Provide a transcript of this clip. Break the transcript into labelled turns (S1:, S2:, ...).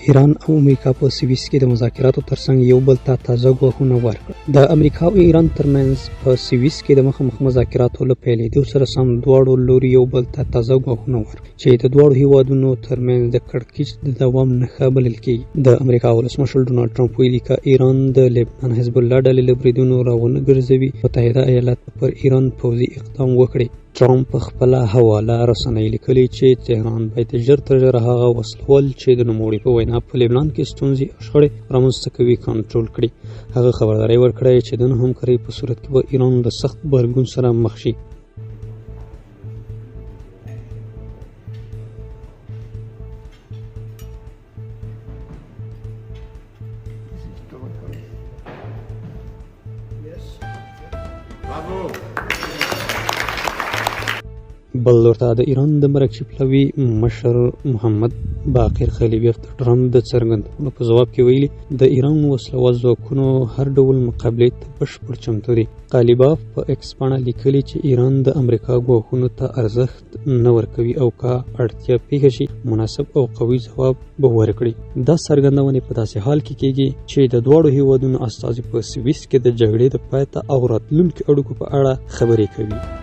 S1: ایران او امریکا په سویس کې د مذاکراتو ترڅنګ یو بل ته تازه ګواښونه ورکړل. د امریکا او ایران ترمنځ په سویس کې د مخامخ مذاکراتو له پیلېدو سره سم دواړو لوري یو بل ته تازه ګواښونه ورکړل چې د دواړو هیوادونو ترمنځ د کړکېچ د دوام نښه بلل کېږي. د امریکا ولسمشر ډونالډ ټرمپ ویلي، که ایران د لبنان حزب الله ډلې له بریدونو راونه ګرځوي، متحده ایالات به پر ایران پوځي اقدام وکړي. ټرمپ په خپله حواله رسنۍ لیکلي چې تهران باید ژر تر ژره هغه وسلوال چې د نوموړي په وینا په لبنان کې ستونزې او شخړې رامنځته کوي کنټرول کړي. هغه خبرداری ورکړی چې د نه همکارۍ په صورت کې به ایران له سخت غبرګون سره مخ شي. بل لور ته د ایران د مرکچي پلاوي مشر محمد باقر خلیبیف د ټرمپ د څرګندونو په ځواب کې ویلي، د ایران وسلهوال ځواکونو هر ډول مقابلې ته بشپړ چمتو دي. قالیباف په ایکس پاڼه لیکلي چې ایران د امریکا ګواښونو ته ارزښت نه ورکوي او که اړتیا پیښه شي مناسب او قوي ځواب به ورکړي. دا څرګندونې په داسې حال کې کیږي چې د دواړو هیوادونو استازي په سویس کې د جګړې د پای ته او راتلونکو اړیکو په اړه خبرې کوي.